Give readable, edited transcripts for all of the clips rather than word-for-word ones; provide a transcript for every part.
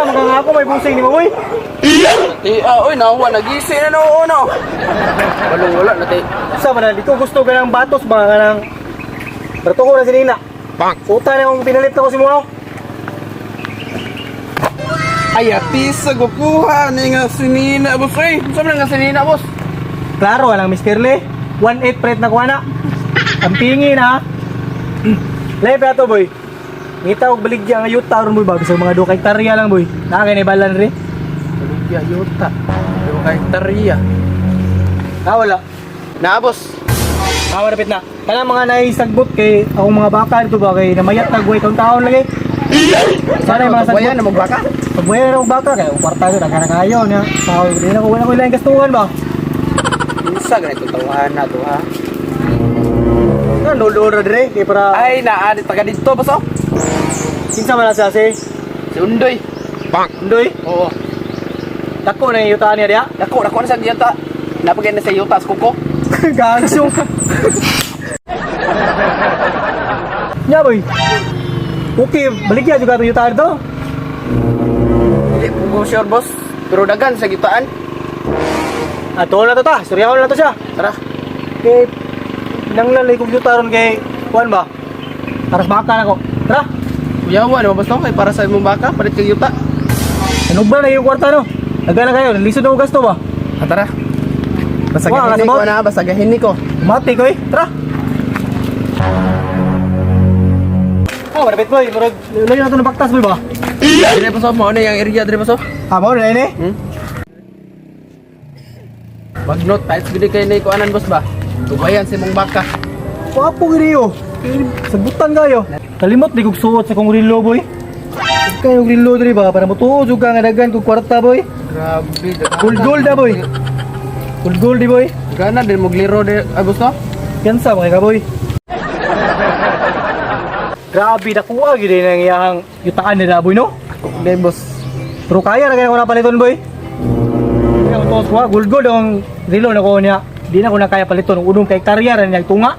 Mga ako may busing ni mo, boy. Ti, ah, oy, nawa, nagisi na no, no. Walong wala na ti. Sa man dito gusto ka ng batos ba ka ng Berto ko na sinina. Bang. Uta na akong pinalit ako si mo. Ay, ati sa gupuha ni nga sinina, boss. Ay, saan man nga sinina, boss? Klaro alang Mr. Le. 1.8 pret na kuha na. Ang pingi na. Lay ato, boy. Ngita og baligya nga yuta ron, boy, ba bisag mga 2 hektarya lang, boy. Naa kay balan ri. Baligya, yuta. Yung kay Taria. Ah, wala. Na, boss. Ah, malapit na. Kanang mga naisagbot kay akong mga baka dito ba kay namayat na guway taon taon lagi. Sana yung mga sagbot. Bayan na magbaka. Pagbuhay na og baka kay kwarta ko daghan na kayo niya. Sa di na ko wala ko ilang gastuhan ba. Unsa ganito tawahan na to, ha? Ano lolo ra dire kay para Ay, naa di taga dito, boss, oh. kinsa man na siya si Si Undoy. Bang. Undoy. Oo. Dako na yung yuta niya diya. Dako, dako na sa yuta. Napagay na sa yuta sa kuko. Gagsong. Nya, boy. Okay, baligya juga to yuta dito. Hindi po ko sure, boss. Pero dagan sa gitaan. Ato na to ta, istorya na to siya. Tara. Kay nanglalay kong yuta ron kay kuan ba? Para sa baka na ko. Tara. Kuyawa, di ba, boss, no? Kay para sa imong baka, palit kay yuta. Ano ba na yung kwarta no? Nagana kayo, lisod na ko gasto ba? Ah, tara. Wala, Basagahin ni ko kasabot. na, basagahin ni ko. Mati ko eh. Tara. Oh, malapit, boy. Murag layo na to ng baktas, boy ba? Dire, boss, oh. Mao na yung area dire, boss, oh. Ah, mao na ini. Bagnot, tiles gid kay ni kuanan, boss ba? Tubayan si mong baka. Wapo gid yo. Sabutan kayo. Kalimot di kog suot sa kong relo, boy. Huwag kayo og relo diri ba para motuo jud ka nga daghan kog kwarta, boy. Grabe, Gold gold na, boy. Gold gold di, boy. Gana din mogliro de, ah, boss, no? Kansa mga ka, boy. Grabe nakuha gid nang iyang yutaan nila, boy, no? Hindi, boss. Pero kaya na kaya ko na paliton, boy. Kaya ko tuos ko, gold gold ang relo na ko niya. Di na ko na kaya paliton. Unong kay karya ra niya tunga.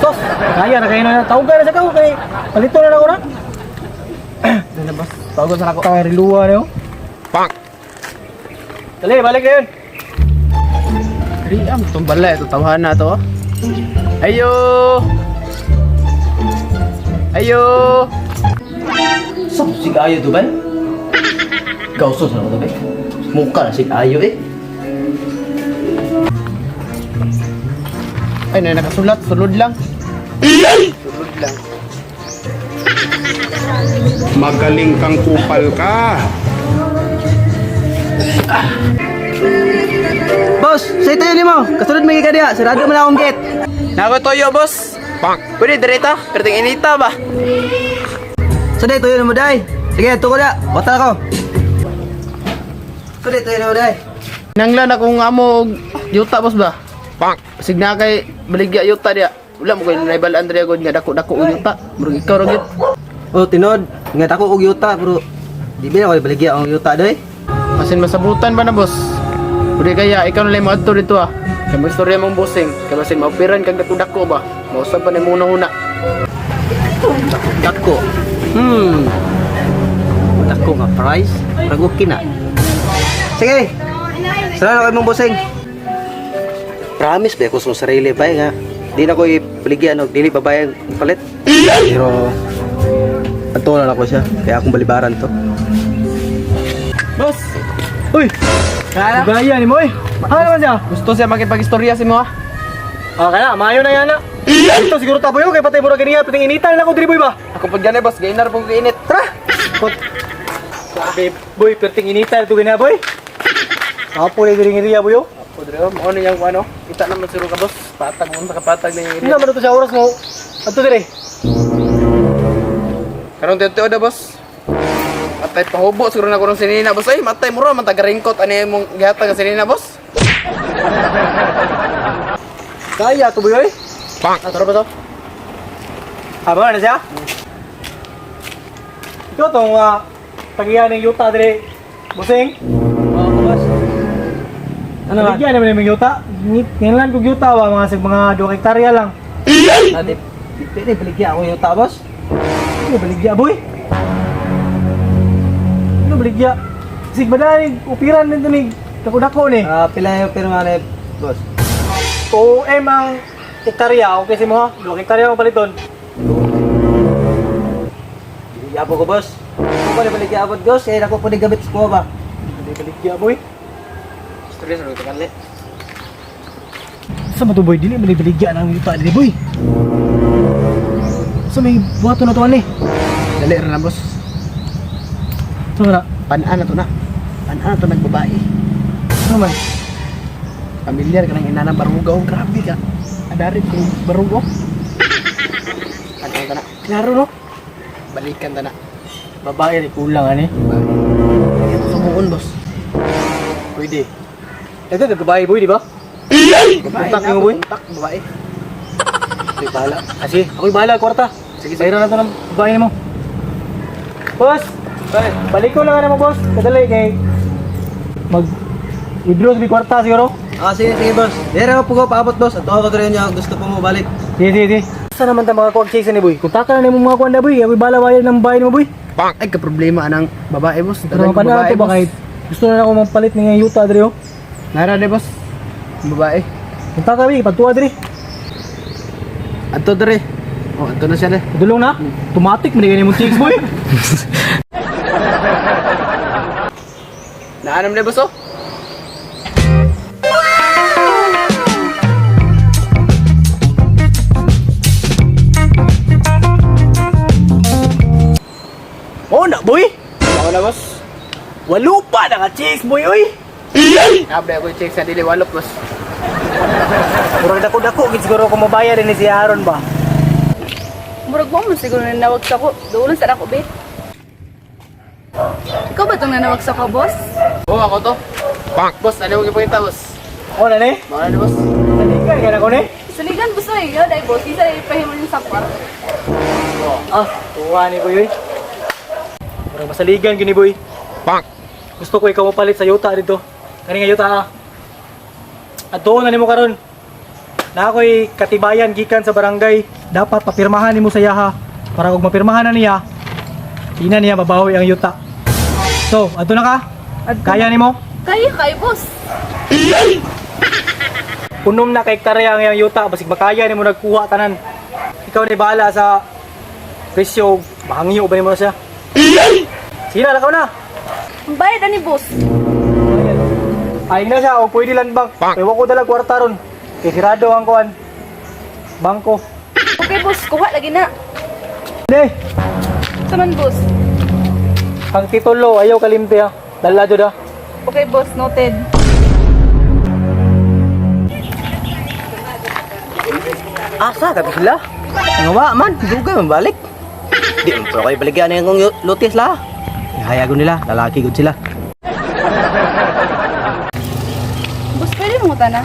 Sos, kaya na kayo na. Tawag ka na sa kao kay paliton na na ko na. Hindi na, boss. Tawagan sa ako. Kaya reluwa na yun. Bang. Dali, balik na yun. Diri am tumbala ito tawahan na to. Oh. Ayo. Ayo. Sa sig ayo to ba? Gauso sa to ba? Mukha na sig ayo eh. Ay, na nakasulat, sulod lang. Sulod lang. Magaling kang kupal ka. Boss, say tayo nimo. Kasunod may ka diha, sarado man akong gate. Nako toyo, boss. Bang. Pwede direta, perting inita ba? So day tayo nimo day. Sige, tuko da. Bata ko. So day tayo nimo day. Nanglan akong amo og yuta, boss ba? Bang. Sig na kay baligya yuta diya. Wala mo koy naibal Andrea god nga dako-dako og yuta. Murag ikaw ra gyud. Oh, tinod. Ingat ako og yuta, bro. Di ba ako baligya ang yuta day? Masin masabutan ba na, boss? Pwede kaya ikaw na lang moadto dito ah. Kay mo istorya mong bossing, kay masin maupiran kag dako-dako ba. Mausab pa nimo una-una. Dako. Dako nga price. Murag okay na. Sige. Sarado kay mong bossing. Promise ba ako sa sarili ba nga. Di na ko ibaligyan og dili babayan palit. Pero ato na ako siya kaya akong balibaran to. Boss, Uy, kaya gaya ni mo eh. Ano naman siya? Gusto siya makipag-istorya si mo ah. Ah, kaya, maayo na yan na. Ito siguro tapo yun, kay patay mo na ganiya, pating initan na ako diri, boy ba? Ako pag ganay, boss, gainar pong init. Tara! Kot. Sabi, boy, perting initan ito ganiya, boy. Apo na diri nga boy, oh. Ako dire, oh, mao na yung ano, kita naman siguro ka, boss. Patag mo sa kapatag na yung Hindi area. naman ito sa oras mo. Ato dire. Karon tiyo da, boss. Matay pahubo siguro na ko ng sinina, boss. Ay, matay mura man taga-ringkot ani imong gihatag ang sinina, boss. Kaya to, boy, oy. Bang. Ah, tara ba to? Aba na siya? Ikaw tong tagiyan ng yuta dire. Busing. Oo, boss. Ano ba? Tagiyan naman yung yuta. Ngayon lang kong yuta ba, mga sig mga 2 hektarya lang. Ah, di, di, di, baligya akong yuta, boss. Ano baligya, boy? Ano baligya. Sig badani upiran nito ni dako-dako ni. Ah, pila yung pirma ni boss? 2M ang hektarya, okay si mo ha? 2 hektarya ang paliton. Yabo ko, boss. Ako pa ni baligya abot, boss. Eh, ako po ni gamit sa kuha ba? Hindi baligya, boy. Istorya sa luto kanli. Sa mo to, boy, dili man baligya ang yuta dili, boy. Sa may buhaton na to ani. Dali ra na, boss. Sa na? Panaan na to na. Panaan na to nagbabae. Ano man? Pamilyar ka ng ina ng barugaw. Grabe ka. Adarit kung barugaw. Panaan ta na. Klaro no? Balikan ta na. Babae ni kulang ani. Sumuon, boss. Pwede. Ito nagbabae, boy, di ba? Babae Kontak na, mo, boy. kontak, babae. Ako'y bahala. Ah, sige, ako'y bahala, kwarta. Sige, sige. Bayaran na to ng babae mo. Boss! Balik ko lang na mo, boss. Kadali kay mag withdraw sa kwarta siguro. Ah, sige, sige, boss. Dere ako po ko, paabot, boss. At ako ko rin niya, gusto po mo balik. Sige, sige, sige. Saan naman ta makakuha chase ni boy? Kung taka na nimo mga kuwan na boy, ako'y bahala bayad ng bahay mo, boy. Ay, ka-problema anang babae, boss. Pero Dadag pa na babae, to ba boss. kahit gusto na ako magpalit ng yuta dre oh. Nara de, boss. Babae. Kung taka boy, pagtuwa dre. Anto dre. Oh, anto na siya de. Dulong na. Automatic man gani mo chicks boy. Naanam de, boss, oh. Oh na boy. Ako na, boss. Walo pa na ka chicks boy oy. Abre ako check sa dili walop, boss. Murag dako-dako gid siguro ko mabayad ni si Aaron ba. Murag mo man siguro nanawag sa ko. Doon sa ako, be. Ikaw ba itong nanawag sa ko, boss? Oh, ako to. Boss, ano yung ipakita, boss? Oh na ni. Mga na, boss. Saligan ka na ko ni. Saligan, boss, oy. Ikaw, dahil, boss. Isa na ipahimo yung sapar. Ah, tuwa ni boy oy. Murag masaligan gini boy. Gusto ko ikaw mapalit sa yuta dito. Kani nga yuta ah. Adto na nimo karon. Na ako'y katibayan gikan sa barangay. Dapat papirmahan nimo sa yaha para kung mapirmahan na niya, di na niya mabawi ang yuta. So, adto na ka? Adto. Kaya nimo? Kaya kayo, boss. Unom na kay hektarya ang iyang yuta basig makaya nimo nagkuha tanan. Ikaw ni bahala sa presyo, mahangyo ba nimo siya? Sige na, lakaw na. Ang bayad ani, boss. Ay na siya, o pwede lang bank. Ewan ko dala kwarta ron. Kay sirado ang kuan. Bangko. Okay, boss. Kuha lagi na. Ne, Saman, boss. ang titulo ayaw kalimte ha. Dala jud ha. Okay, boss. Noted. Asa ka sila? Nga wa man, dugay man balik. Di man pero kayo baligyan na yung lutis la. Hayagon nila, lalaki gud sila. Boss, pwede mo na.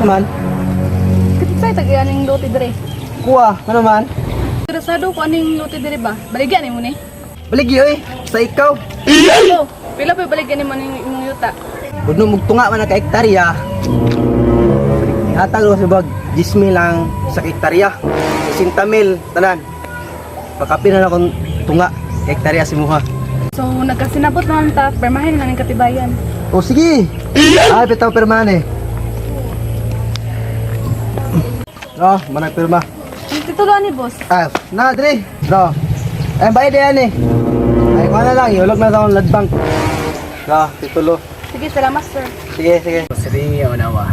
Saman, Kapit sa'yo, tagian yung lote dre. kuha, ano man? Interesado ko aning lote dre ba? Baligyan mo ni. Baligya oy, sa ikaw. Hello. Pila pa baligyan mo ning imong yuta? Kuno mugtunga man na ka hektarya. Hatag ko sa bag, 10 mil lang sa hektarya. 60 mil tanan. Pakapin na akong tunga hektarya si Muha. So, nagkasinabot naman ta, permahin na ng katibayan. O sige. Ay, bitaw pirma ni. Oh, manag pirma. Ang titulo ani, boss. Ah, na dre. No. Ay, bayad yan eh. Ay, kuha na lang. Iulog na sa akong ladbank. No, titulo. Sige, salamat, sir. Sige, sige. Siringi ako nawa.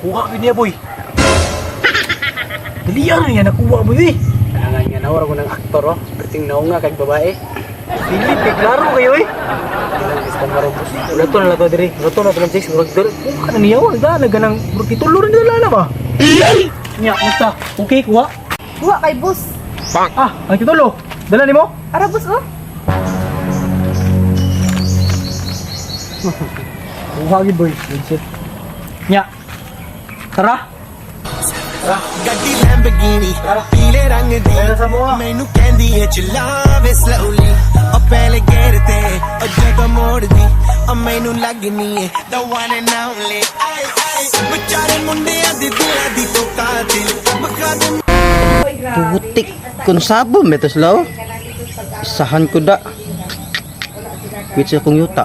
Kuha gyud niya boy. Dali ra niya nakuha boy. Eh. Kailangan nga nawa ko ng aktor, oh. Perting naunga kag babae. Dili kay klaro kayo eh. Ilang isang maro, boss. Luto na lang to diri. Luto na to lang chicks. Murag diri. Kuha na niya wala na ganang murag titulo rin nila na ba. Nya, musta? Okay, kuha. Kuha kay boss. Ah, ang titulo. Dala nimo? Ara, boss, oh. Kuha gyud boy. Legit. Nya. Tara. ਗੱਡੀ ਲੈਂਬਗੀਨੀ ਪੀਲੇ ਰੰਗ ਦੀ Tara sa mo. ਮੈਨੂੰ ਕਹਿੰਦੀ ਏ ਚਲਾਵੇ ਸਲੋਲੀ ਉਹ ਪਹਿਲੇ ਗੇਰ ਤੇ ਉਹ ਜਦੋਂ ਮੋੜਦੀ ਉਹ ਮੈਨੂੰ ਲੱਗਨੀ ਏ the one and only ਆਏ ਆਏ ਵਿਚਾਰੇ ਮੁੰਡਿਆਂ ਦੀ ਦਿਲਾਂ ਦੀ ਤੂੰ ਕਾਤਿਲ ਬਖਾ ਦੇ Putik. Kung sabo, may to sila oh. Isahan ko da. Which akong yuta.